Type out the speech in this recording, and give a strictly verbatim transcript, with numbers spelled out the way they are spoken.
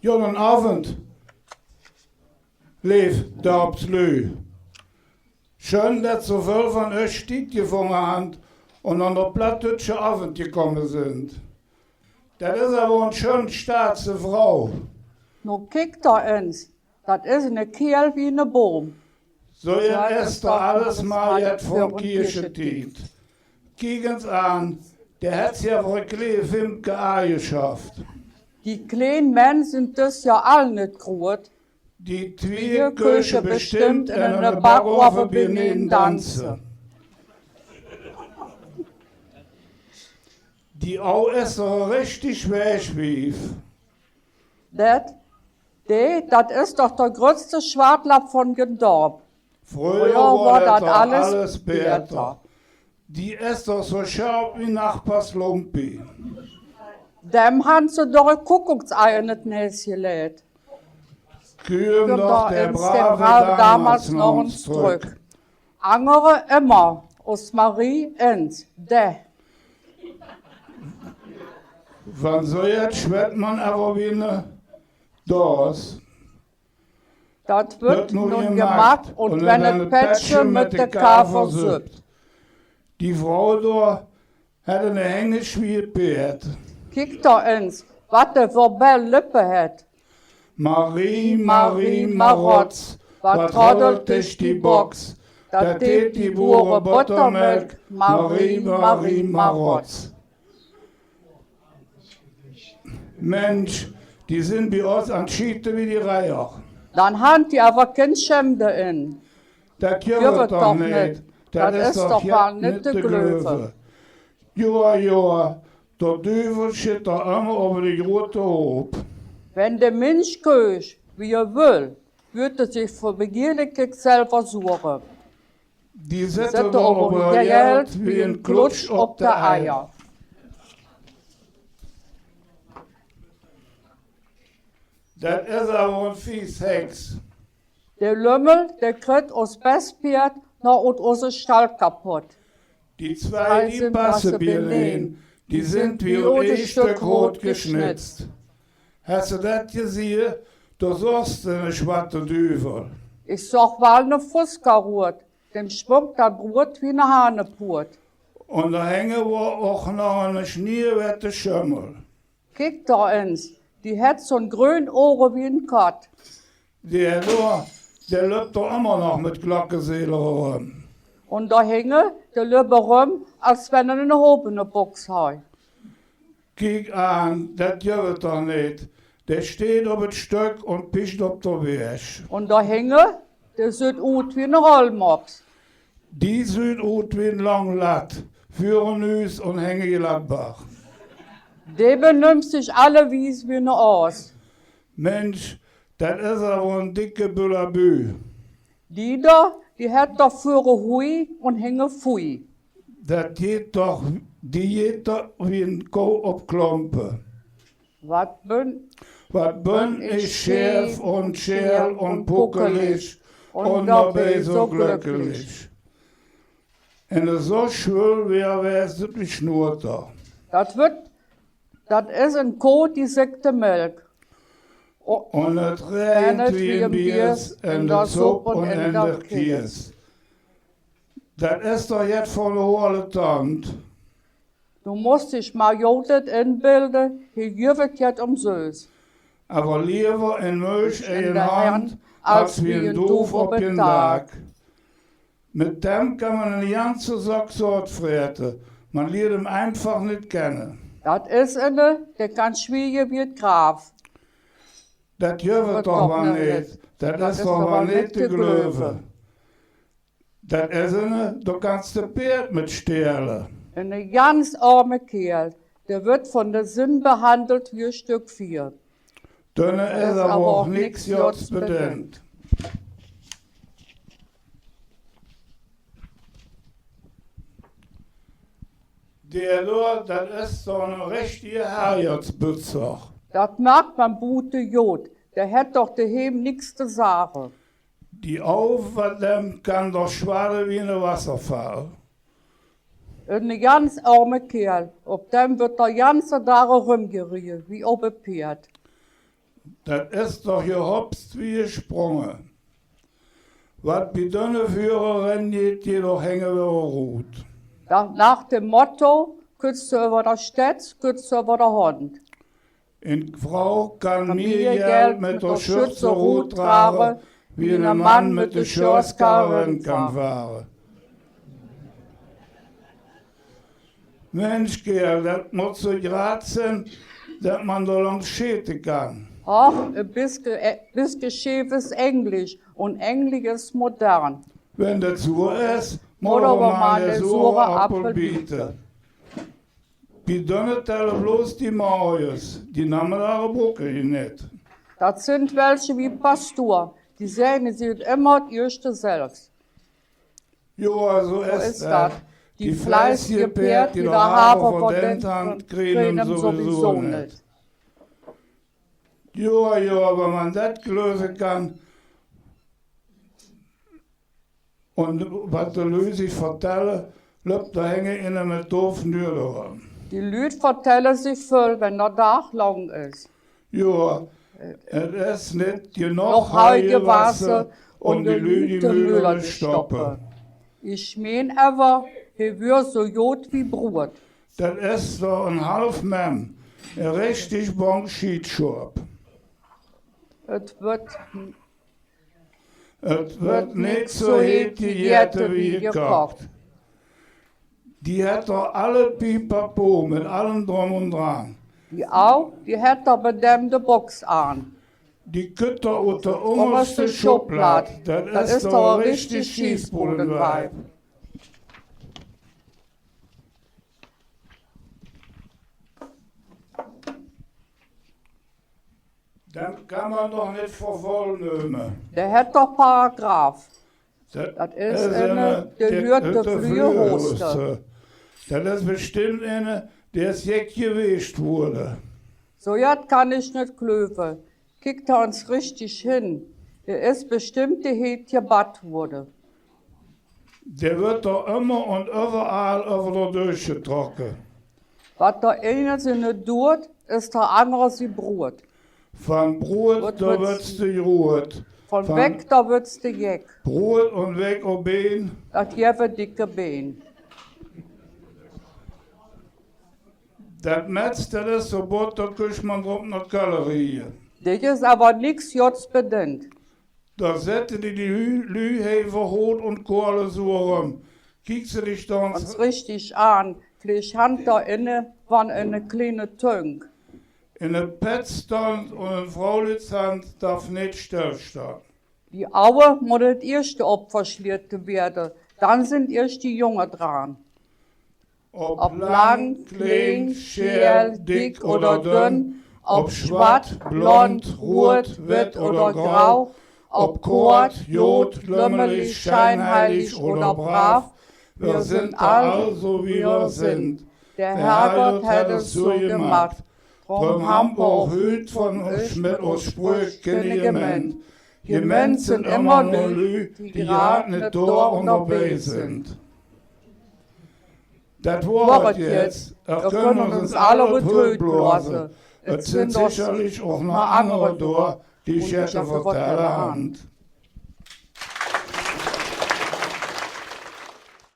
Jodden Avend, leev Dörpslüü. Schön, dat sovööl van üch Tiet jevonge hant un an de plattdüütsche Avend jekomme sind. Dat is aver en schön staatse Frau. Nu kiek dor ens, dat is ene Keerl wie ene Boom. So jet es dor alles mar jet von Kirchetiet. Kiek ens aan, dä hät sich aver e klee Fimke ajeschafft. Die kleen Männ sind düs Johr all nit groot. Die twie köche bestimmt en ene Backofe bineen danze. Die Au es doch e richtig Wäschwief. Dat, de, dat is doch de gröttste Schwaadlapp von jet Dörp. Fröher wor dat alles beter. Die es doch so scharp wie Nachbars Lumpi. Dem han se doch e Kuckucksei en et Näs jelät. Küm doch dä Brave damals noch ens trück. Angere immer, us Marie ens, dä. Van so jet schwätzt man aver wie ene Doos. Dat wööd nu jemat un wenn et Pättche mit de Kaver süppt. Die Frau dor hät ene Hängeschwiepeerd. Kiek dor ens, wat e för bell Lippe hät. Marie, Marie, Marotz, wat troddelt dich die Box? Dat deet die Bure Bottermelk, Marie, Marie, Marotz. Mensch, die sind bi os an Schiete wie die Reier. Dan han die aver keen Schemde en. Dat jüff et doch nit. Dat is doch wal nit te glöve. Joa, joa, dä Düvel schitt doch immer op de grote Hoop. Wenn de Minsch kööch, wie e wöll, würd e sich för Begierlichkes selver suche. Die sette doch op e Geld wie en Klutsch op de Eier. Dat is aver en fies Hex. De Lümmel, dä kritt os bess Peerd noch ut use Stall kaputt. Die zwei, die passe bineen, die sind wie ut ee Stöck Hoot geschnitzt. Häs se dat jesehe? Do sochs ene schwatte Düvel. Ich soch wal ene Fusskarut. Dem schwumm dat Broot wie ene Hahnepuut. Un do hänge wor och noch ene schniewette Schömmel. Kiek dor ens, die hät so'n gröön Oge wie en Katt. Dä dor, dä löppt doch immer noch mit Glockeseeler eröm. Un do hinge, dä löppt eröm, als wenn e ene Hoop en de Box hei. Kiek aan, dat jüff et doch nit. Dä steiht op et Stöck un picht op de Wäsch. Un do hinge, dä süht ut wie ene Rollmops. Die süht ut wie en lang Latt, vürrenüs un hänge Gladbach. Dä benimmt sich allewies wie ene Aas. Mensch, dat is aver en dicke Bullabü. Die do, die hät doch vürre Hui un hinge Fui. Dat jeit doch, die jeit doch wie en Koh op Klompe. Wat bün, wat bün ich schiev un schiel un puckelig un dobie so glöckelig. En so schwöll wär, wär se wie Schnutter. Dat wööd, dat is en Koh, die sickt de Melk. Un et rähnt wie en Bies en de Zupp un en de Kies. Dat is doch jet vör de hohle Tant. Du musst dich mar jod inbilde, hee jüff et jet umsös. Aver lever en Milch in de Hand, als wie en Duuf op en Daak. Mit dem kann man en janze Sack Saat fräte. Man liert em einfach nit kenne. Dat is ene, dä kann schwiege wie et Graaf. Dat jüff et doch wal nit. Dat is doch wal nit te glöve. Dat is ene, do kanns de Peerd mit stähle. Ene janz arme Keerl, dä wööd von de Sinn behandelt wie e Stöck Vieh. Denne is aver och nix Jodds bedingt. Dä dor, dat is so'n richtige Herrjottsbützer. Dat markt man bute jod. Dä hät doch doheem nix to sage. Die Au, wat dem kann doch schwadde wie ene Wasserfall. Ene janz arme Keerl, op dem wööd de janze Dag erömjerieje wie op e Peerd. Dat is doch gehopst wie gesprunge. Wat bie denne Führer rin geiht, geiht doch hinge wiejer rut. Dat nach dem Motto: Kütze üvver der Stett, Kütze üvver der Hond. En Frau kann mieë Geld mit der Schürze rutdrage, wie ene Mann mit de Schösskarre rin kann fahre. Mensch, Keerl, dat mott so grad sin, dat man der langs schete kann. Och, e bissche, e bissche scheef is englisch un englisch is modern. Wenn dat suer is, mott mer mal de sure Appel biete. Bie denne telle bloß die Mages, die Namedage bruke die net. Dat sin welche wie Pastur, die sähne sich immer dat Ieeschte selvs. Jo, so is dat. Die fleißige Peerd, die der Haver verdient han, kriegen em sowieso net. Jo, jo, wenn man dat gläuve kann, un wat de Lüü sich vertelle, löppt der hinge inne mit doof Nüll eröm. Die Lüü vertelle sich völl, wenn der Dag lang is. Jo, et is net genoch Heu gewasse, un de Lüü die Müller stoppe. Ich meen ävver, he wör so god wie Brut. Dat is doch en half Memm, e richtig Bonk Schietschopp. Et wird Et wird net so heet gegete wie gekocht. Die hät doch alle Pipapo mit allem drum un dran. Die Au, die hät der bedämmte Box an. Die kütt der ut der ungerste Schublad. Dat is doch e richtig Schießbudenweib. Dem kann man doch net för voll nöme. Der hät doch Paragraph. Dat is ene, der hürt de Flüehoste. Dat is bestimmt ene, der is jeck geweescht woode. So jet kann ich net gläuve. Kick der ens richtig hin. Der is bestimmt de heet gebatt woode. Der wird doch immer un överall över der Dösch getrocke. Wat der eene sine Duut, is der angere sie Brut. Van Brut, do wirds de groot. Van Weck, do wirds de jeck. Brut un Weck op een. Dat geve dicke Been. Dat Metz, dat is so bot, do küss man drop nor Kölle rieje. Dit is ävver nix Jods bedient. Do zette die, die Lüü, Lüü hever hoot un koale so eröm. Kiek se dich dann ens richtig an, vliecht han der inne van ene kleene Tönk. Ene Petztönk un en Froulitshand darf net stell stonn. Die Aue mott et ieeschte opverschliete weede, dann sind ieescht die Junge dran. Ob lang, kleen, schäl, dick oder dönn, ob schwatt, blond, ruat, wett oder grau, ob koat, god, lömmelig, scheinheilig oder brav, wir sind all so, wie wir sind. Der Herrgott hat es so gemacht. Drum han wir och hüt von uns mit uns Sprüch kenne Gemeent. Gemeent sind immer nur Lüü, die grad net dor unnerbei sind. Dat wor et jetz. Ehr könnt uns alle op de Tröt blose. Et sind sicherlich och noch angere dor, die jet ze vertelle han.